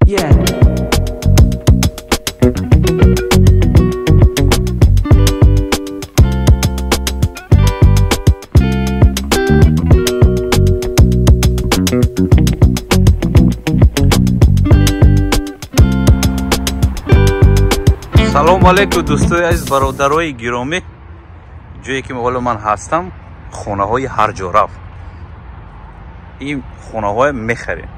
Yeah. Салом алейкум дӯстои азиз, бародарои гиромӣ. Ҷое ки ҳоло ман ҳастам, хонаҳои ҳарҷорав. Ин хонаҳое мехарем,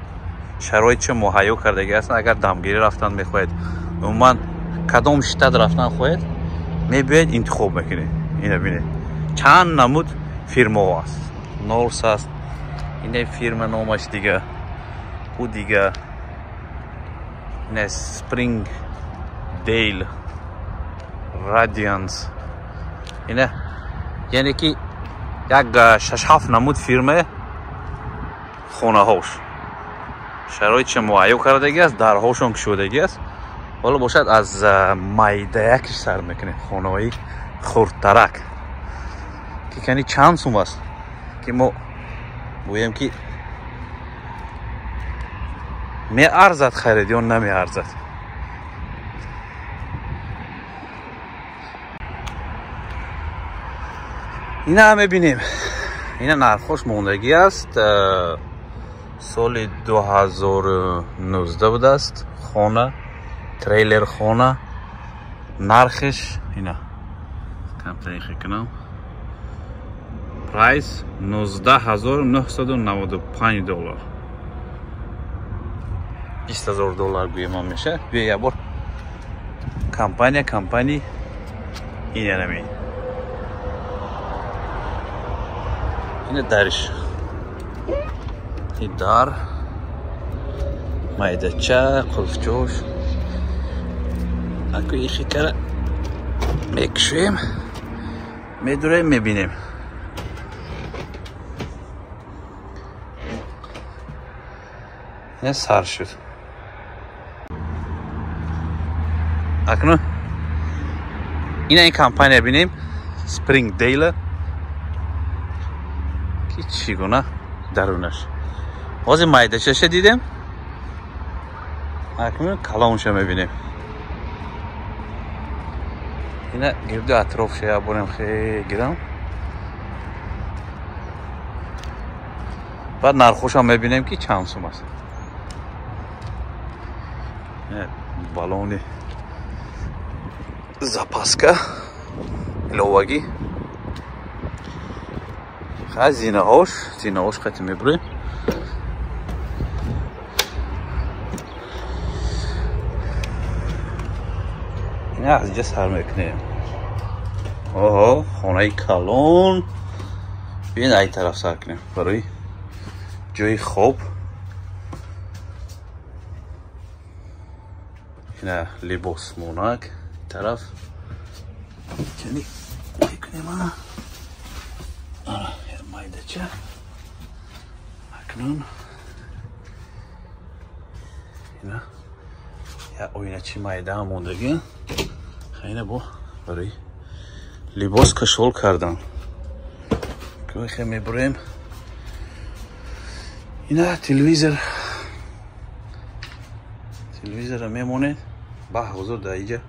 шароит ча муҳайё кардаги ҳастанд. Агар дамгирӣ рафтан мехоҳед, умуман кадом штат рафтан хоҳед, мебиёед, интихоб мекунед. Ина бинед, чанд намуд фирмаҳо аст. Норс аст, ина фирма номаш дига, ӯ дига, ина Спринг Дейл, Радианс, ина, яъне ки як 6-7 намуд фирма хонаҳош шароитша муҳайё кардаги аст, дарҳошон кушодаги аст. Ҳоло бошад, аз майдаякш сар мекунем, хонаҳои хурдтарак, ки кани чанд сум аст, ки мо гӯем ки меарзад харид ё намеарзад. Ина мебинем, ина нархош мондагӣ аст. Соли 2019 будааст хона, трейлер хона. Нархиш ина камтарин кунам, прайс 19995 доллар, 20 000 доллар гӯемам меша. Бия як бор компания инанами ина дариш, ин дар майдача, қулфчош. Аку ихи кара мекушем, медурем, мебинем. Ина сар шуд. Акнун ина ин компания бинем, Спринг Дейла, ки чӣ гуна дарунаш. Ҳозир майдачаша дидем, акнун калонша мебинем. Ина гирду атрофша як борем хе гирам, баъд нархошам мебинем, ки чанд сум аст. Балони запаска иловагӣ, ха, зинаҳош қати мебурем. Ина аз инҷа сар мекунем. Оҳо, хонаи калон. Биёед, ай тараф сар кунем, барои ҷои хоб. Ина либосмонак тараф кани мекунем. Ана майдача. Акнун ина як оиначи майдаам мондагӣ. Ина бо барои либос кашол кардан хе мебурем. Ина телевизор, телевизора мемонед. Ба ҳузур дар иҷа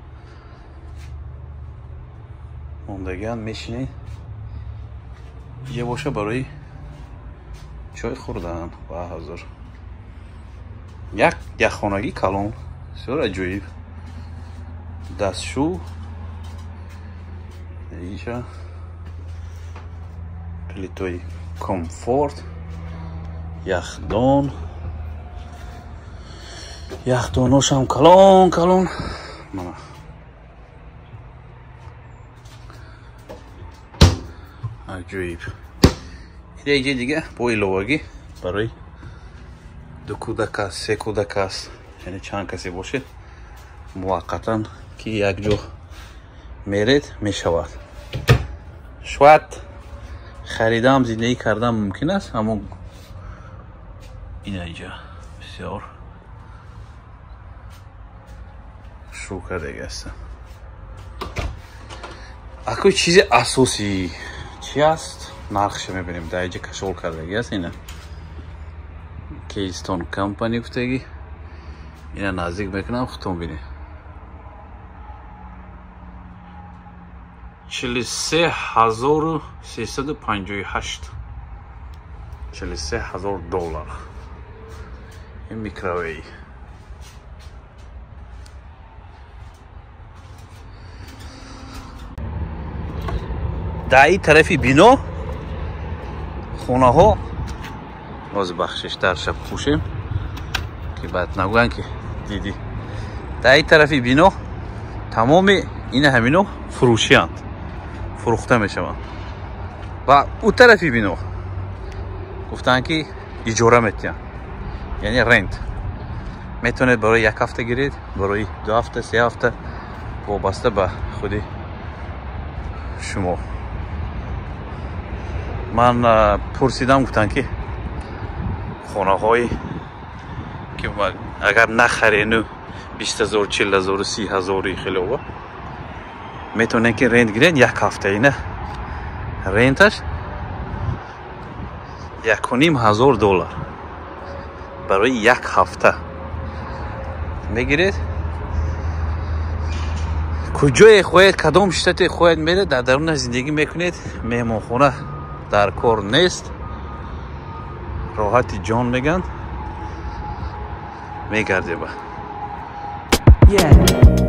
мондагиан, мешинед. Иҷа боша барои чой хӯрдан. Ба ҳузур як яхонагӣ калон, бисёр аҷоиб. Дастшу иҷа, плитои комфорт, яхдон, яхдоношам калон калон. Мана аҷоиб. Иҷа дига бо иловагӣ барои ду кӯдак аст, се кӯдак аст, яъне чанд касе бошед, муваққатан ки якҷо меред, мешавад. Шояд харидам, зиндагӣ кардан мумкин аст, аммо ина иҷа бисёр шӯ кардаги ҳастам. Акӯ чизи асосӣ чи аст? Нархша мебинем. Дар иҷа кашол кардаги аст. Ина Keystone Company гуфтаги. Ина наздик мекунам, худтон бинед. 43 358, 43 000 доллар. Ин микровей. Дар ин тарафи бино хонаҳо, боз бахшиш, дарша пӯшем, ки баъд нагӯянд, ки дидӣ. Дар ин тарафи бино тамоми ина ҳамино фурӯшианд, фурӯхта мешаванд, ва ӯ тарафи бино гуфтанд, ки иҷора метиҳанд, яъне rent. Метавонед барои як ҳафта гиред, барои 2 ҳафта, 3 ҳафта, вобаста ба худи шумо. Ман пурсидам, гуфтанд, ки хонаҳое ки агар нахарену 20 000, 40 0-у 30 0-и хелова, метавонед, ки rent гиред як ҳафта. Ина rent аш 1 500 доллар барои як ҳафта мегиред. Куҷое хоҳед, кадом штате хоҳед, меред, дар даруна зиндагӣ мекунед. Меҳмонхона дар кор нест, роҳати ҷон мегӯянд, мегардеба. Yeah.